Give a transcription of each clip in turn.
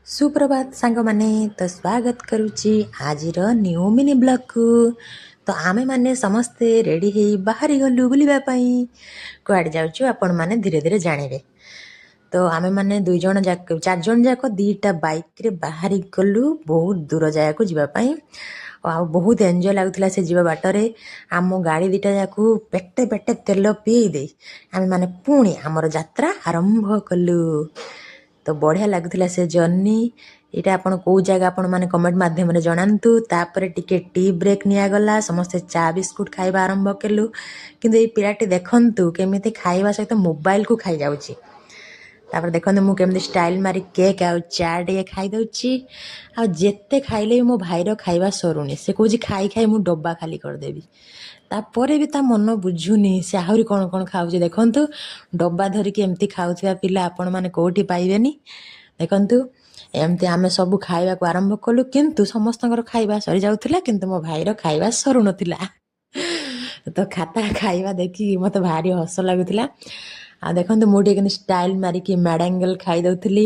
ସୁପ୍ରଭାତ ସାଙ୍ଗମାନେ। ତ ସ୍ୱାଗତ କରୁଛି ଆଜିର ନ୍ୟୁ ମିନି ବ୍ଲଗ୍କୁ। ତ ଆମେମାନେ ସମସ୍ତେ ରେଡ଼ି ହେଇ ବାହାରି ଗଲୁ ବୁଲିବା ପାଇଁ। କୁଆଡ଼େ ଯାଉଛୁ, ଆପଣମାନେ ଧୀରେ ଧୀରେ ଜାଣିବେ। ତ ଆମେମାନେ ଦୁଇ ଜଣ ଯାକ, ଚାରି ଜଣ ଯାକ ଦୁଇଟା ବାଇକ୍ରେ ବାହାରି ଗଲୁ ବହୁତ ଦୂର ଜାଗାକୁ ଯିବା ପାଇଁ। ଆଉ ବହୁତ ଏନ୍ଜୟ ଲାଗୁଥିଲା ସେ ଯିବା ବାଟରେ। ଆମ ଗାଡ଼ି ଦୁଇଟା ଯାକୁ ପେଟେ ପେଟେ ତେଲ ପିଏଇ ଦେଇ ଆମେମାନେ ପୁଣି ଆମର ଯାତ୍ରା ଆରମ୍ଭ କଲୁ। ତ ବଢ଼ିଆ ଲାଗୁଥିଲା ସେ ଜର୍ଣ୍ଣି। ଏଇଟା ଆପଣ କେଉଁ ଜାଗା, ଆପଣମାନେ କମେଣ୍ଟ ମାଧ୍ୟମରେ ଜଣାନ୍ତୁ। ତାପରେ ଟିକେ ଟି ବ୍ରେକ୍ ନିଆଗଲା। ସମସ୍ତେ ଚା ବିସ୍କୁଟ ଖାଇବା ଆରମ୍ଭ କଲୁ। କିନ୍ତୁ ଏଇ ପିଲାଟି ଦେଖନ୍ତୁ, କେମିତି ଖାଇବା ସହିତ ମୋବାଇଲକୁ ଖାଇଯାଉଛି। ତାପରେ ଦେଖନ୍ତୁ, ମୁଁ କେମିତି ଷ୍ଟାଇଲ୍ ମାରି କେକ୍ ଆଉ ଚା ଟିକେ ଖାଇଦେଉଛି। ଆଉ ଯେତେ ଖାଇଲେ ବି ମୋ ଭାଇର ଖାଇବା ସରୁନି। ସେ କହୁଛି, ଖାଇ ଖାଇ ମୁଁ ଡବା ଖାଲି କରିଦେବି। ତାପରେ ବି ତା ମନ ବୁଝୁନି, ସେ ଆହୁରି କ'ଣ କ'ଣ ଖାଉଛି। ଦେଖନ୍ତୁ, ଡବା ଧରିକି ଏମିତି ଖାଉଥିବା ପିଲା ଆପଣମାନେ କେଉଁଠି ପାଇବେନି। ଦେଖନ୍ତୁ, ଏମିତି ଆମେ ସବୁ ଖାଇବାକୁ ଆରମ୍ଭ କଲୁ। କିନ୍ତୁ ସମସ୍ତଙ୍କର ଖାଇବା ସରିଯାଉଥିଲା, କିନ୍ତୁ ମୋ ଭାଇର ଖାଇବା ସରୁନଥିଲା। ତ ଖାତା ଖାଇବା ଦେଖିକି ମୋତେ ଭାରି ହସ ଲାଗୁଥିଲା। ଆଉ ଦେଖନ୍ତୁ, ମୁଁ ଟିକେ କେମିତି ଷ୍ଟାଇଲ୍ ମାରିକି ମ୍ୟାଡ଼ାଙ୍ଗଲ ଖାଇଦେଉଥିଲି।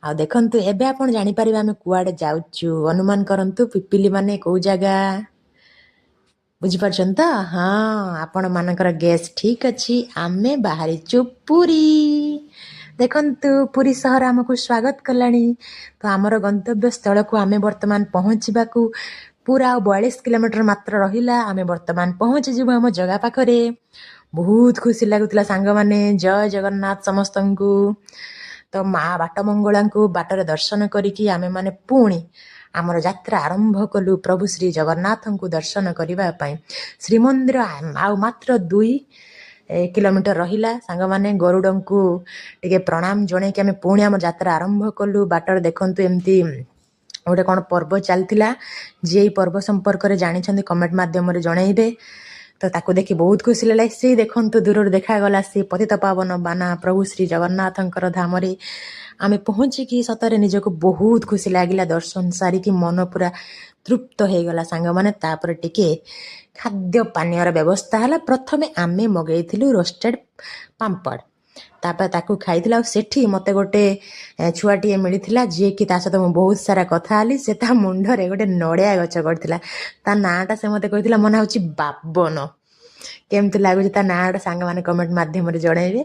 ଆଉ ଦେଖନ୍ତୁ, ଏବେ ଆପଣ ଜାଣିପାରିବେ ଆମେ କୁଆଡ଼େ ଯାଉଛୁ। ଅନୁମାନ କରନ୍ତୁ, ପିପିଲି ମାନେ କେଉଁ ଜାଗା ବୁଝିପାରୁଛନ୍ତି ତ? ହଁ, ଆପଣମାନଙ୍କର ଗେସ୍ ଠିକ୍ ଅଛି। ଆମେ ବାହାରିଛୁ ପୁରୀ। ଦେଖନ୍ତୁ, ପୁରୀ ସହର ଆମକୁ ସ୍ୱାଗତ କଲାଣି। ତ ଆମର ଗନ୍ତବ୍ୟ ସ୍ଥଳକୁ ଆମେ ବର୍ତ୍ତମାନ ପହଞ୍ଚିବାକୁ ପୁରା ଆଉ 42 କିଲୋମିଟର ମାତ୍ର ରହିଲା। ଆମେ ବର୍ତ୍ତମାନ ପହଞ୍ଚିଯିବୁ ଆମ ଜଗା ପାଖରେ। ବହୁତ ଖୁସି ଲାଗୁଥିଲା ସାଙ୍ଗମାନେ। ଜୟ ଜଗନ୍ନାଥ ସମସ୍ତଙ୍କୁ। ତ ମା ବାଟ ମଙ୍ଗଳାଙ୍କୁ ବାଟରେ ଦର୍ଶନ କରିକି ଆମେମାନେ ପୁଣି ଆମର ଯାତ୍ରା ଆରମ୍ଭ କଲୁ ପ୍ରଭୁ ଶ୍ରୀ ଜଗନ୍ନାଥଙ୍କୁ ଦର୍ଶନ କରିବା ପାଇଁ। ଶ୍ରୀମନ୍ଦିର ଆଉ ମାତ୍ର 2 କିଲୋମିଟର ରହିଲା ସାଙ୍ଗମାନେ। ଗରୁଡ଼ଙ୍କୁ ଟିକେ ପ୍ରଣାମ ଜଣେଇକି ଆମେ ପୁଣି ଆମ ଯାତ୍ରା ଆରମ୍ଭ କଲୁ। ବାଟରେ ଦେଖନ୍ତୁ, ଏମିତି ଗୋଟେ କ'ଣ ପର୍ବ ଚାଲିଥିଲା। ଯିଏ ଏଇ ପର୍ବ ସମ୍ପର୍କରେ ଜାଣିଛନ୍ତି, କମେଣ୍ଟ ମାଧ୍ୟମରେ ଜଣେଇବେ। ତ ତାକୁ ଦେଖି ବହୁତ ଖୁସି ଲାଗିଲା। ସେଇ ଦେଖନ୍ତୁ, ଦୂରରୁ ଦେଖାଗଲା ସେ ପତିତ ପାବନ ବାନା। ପ୍ରଭୁ ଶ୍ରୀ ଜଗନ୍ନାଥଙ୍କର ଧାମରେ ଆମେ ପହଞ୍ଚିକି ସତରେ ନିଜକୁ ବହୁତ ଖୁସି ଲାଗିଲା। ଦର୍ଶନ ସାରିକି ମନ ପୁରା ତୃପ୍ତ ହେଇଗଲା ସାଙ୍ଗମାନେ। ତାପରେ ଟିକେ ଖାଦ୍ୟ ପାନୀୟର ବ୍ୟବସ୍ଥା ହେଲା। ପ୍ରଥମେ ଆମେ ମଗେଇଥିଲୁ ରୋଷ୍ଟେଡ଼ ପାମ୍ପଡ଼। ତାପରେ ତାକୁ ଖାଇଥିଲୁ। ଆଉ ସେଠି ମୋତେ ଗୋଟେ ଛୁଆଟିଏ ମିଳିଥିଲା, ଯିଏକି ତା ସହିତ ମୁଁ ବହୁତ ସାରା କଥା ହେଲି। ସେ ତା ମୁଣ୍ଡରେ ଗୋଟେ ନଡ଼ିଆ ଗଛ କରିଥିଲା। ତା ନାଁଟା ସେ ମୋତେ କହିଥିଲା, ମୋ ନାଁ ହେଉଛି ବାବନ। କେମିତି ଲାଗୁଛି ତା ନାଁଟା, ସାଙ୍ଗମାନେ କମେଣ୍ଟ ମାଧ୍ୟମରେ ଜଣେଇବେ।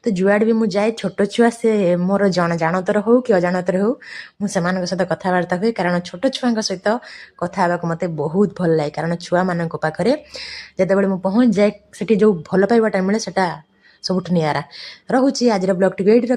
ତ ଯୁଆଡ଼େ ବି ମୁଁ ଯାଏ, ଛୋଟ ଛୁଆ ସେ ମୋର ଜଣ ଜାଣତରେ ହଉ କି ଅଜାଣତରେ ହଉ, ମୁଁ ସେମାନଙ୍କ ସହିତ କଥାବାର୍ତ୍ତା ହୁଏ। କାରଣ ଛୋଟ ଛୁଆଙ୍କ ସହିତ କଥା ହେବାକୁ ମୋତେ ବହୁତ ଭଲ ଲାଗେ। କାରଣ ଛୁଆମାନଙ୍କ ପାଖରେ ଯେତେବେଳେ ମୁଁ ପହଞ୍ଚିଯାଏ, ସେଠି ଯେଉଁ ଭଲ ପାଇବାଟା ମିଳେ, ସେଟା ସବୁଠୁ ନିଆରା ରହୁଛି। ଆଜିର ବ୍ଲଗ୍ଟିକୁ ଏଇଠି ରଖ